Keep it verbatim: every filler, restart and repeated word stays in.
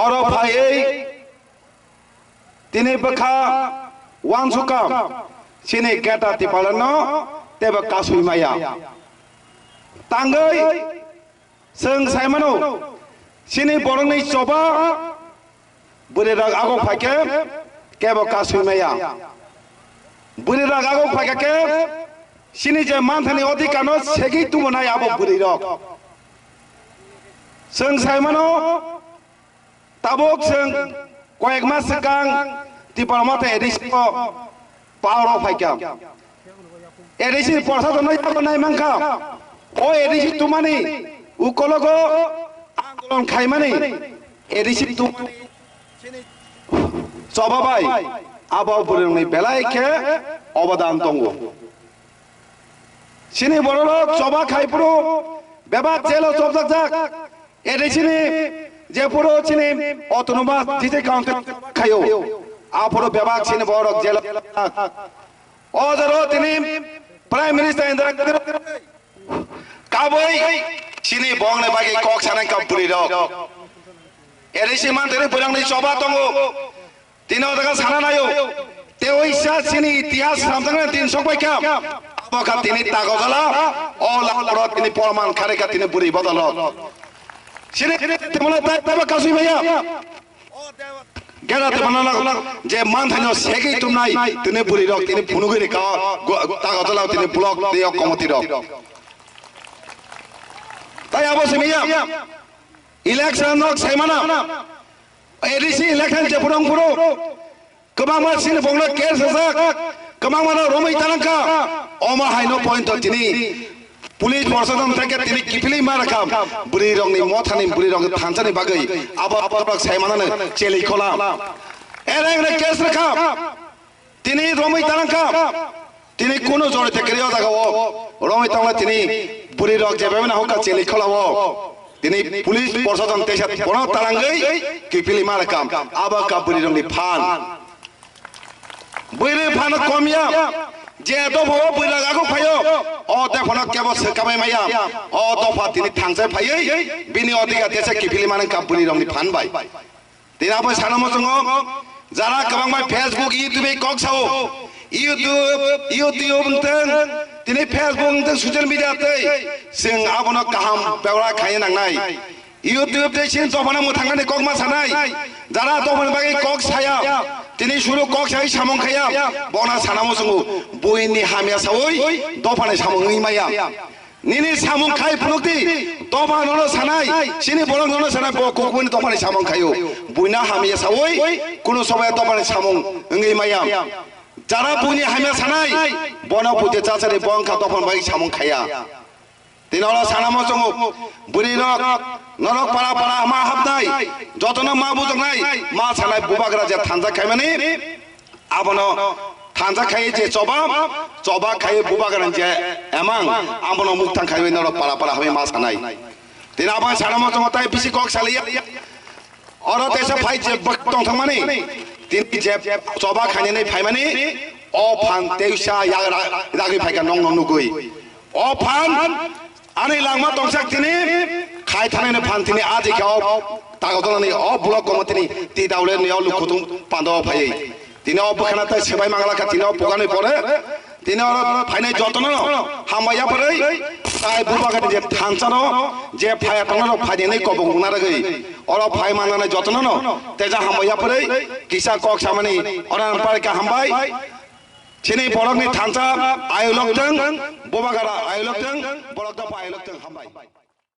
Oro phaiwi tini bwkha wansukam chini Greater Tipraland no teibo kasui maya. Tangwi chwng sai mano, chini borokni choba bwrwi rok agok phaikhe kebo kasui maya. Bwrwi rok agok phaikha khe chini je manthani odhikar no segwi tumonai abo bwrwi rok. Chwng sai mano, tabuk chwng koyek mas swkang Tipra Motha A D C o power o phaikha. A D C ni porsa jono yago nai mankha. O A D C tumani ukologo andolon khaimani A D C tumani choba bai abo bwrwngni belai khe obodan tongo. Chini bororok choba khai phuru bebak jelo chopjakjak. A D C ni jephuru chini autonomous district council khaio, aphuru bebak chini borok jelo jak. O jaro tini Prime Minister Indira Gandhi kabui chini bongni bagwi kok sanai ka bwrwi rok. A D C mantri bwrangni choba tongo. Tini o jaga sana naio, tei oisa chini itihas samjaknai tin sok bai kha. Abo kha tini Tagodala, o lakoro tini porman kharika tini bwrwi bodolo. Chini tini tini tini tini kasui maya. Gera te mana lak je manthaino segwi tumnai tini bwrwi rok tini phunugwi rika Tagodala tini block tei o committee rok. Tai abo simiya. Election nok saimana. A D C election je phuru phuru. Kwbangma chini bongno case sajak. Kwbangma no romwi talangkha. Oma haino point o tini. Police proshashan theke tini kiphilwi ma rakha. Bwrwi rokni mothani bwrwi rokni thansani bagwi. Abo abo rok saimanano cheli khola. Ere ere case rakha. Tini romwi talangkha. Tini kunu jori te kiri o jaga o. Romwi tangla tini bwrwi rok je bebena hokka cheli khola o. Tini police proshashan teisa bono talangwi kipili ma rakam. Abo ka bwrwi rokni phan. Bwrwi phan kom ya. Je dopha o bwrwi rok aguk phaio. O dopha no kebo swkamai maya. O dopha tini thangsai phaiwi bini odhikar teisa kipili ma nangka bwrwi rokni phan bai. Tini abo sana muchungo, jara kwbangma Facebook, YouTube kok sao. YouTube, YouTube wngtwng, tini Facebook wngtwng, social media tei chwng abono kaham bebra khaina nangnai. YouTube tei chini dophano mwthangmani kokma sanai. Jara dophani bagwi kok saya, tini suru kok sai samung khaya, bona sana muchungo, buini hamya saui dophani samung wngwi maya. Nini samung khai phunukdi, dopha nono sanai, chini borok nono sanai, bo kukuni dophani samung khaio. Buina hamya saui, kunu sobai dophani samung wngwi maya. Jara buini hamya sanai, bono buji chachani bo wngkha dophani bai samung khaya. Tini oro sana muchungo, bwrwi rok, norok para para ma hapnai, jotono ma bujoknai, ma sanai bubagra je thansa khaimani, Abono thansa khai je choba, choba khai bubagra je emang, abono mukthang khai norok para para hamwi ma sanai. Tini abo sana muchungo tai bisi kok saliya. Oro teisa phai je bwk tongthangmani. Tini je choba khainani phaimani. O phan teisa yagra ragwi phaikha nongno nugwi. O phan ani langma tongsak tini khai thanani phan tini aji khe o Tagodalani o block committee ni T W ni o lukhutung pando phaiwi. Tini o bwkhana tai swbai mangala kha tini o pugani pore. Tini oro phainai jotono hambai yapharwi tai bubagra je thansa no je phaya tongna rok phainani kobong wngna rwgwi oro phai manna jotono no teja hambai yapharwi kisa kok samani oro parika hambai. Chini borokni thansa ayolok teng, bubagra ayolok teng, borok dopha ayolok teng, hambai.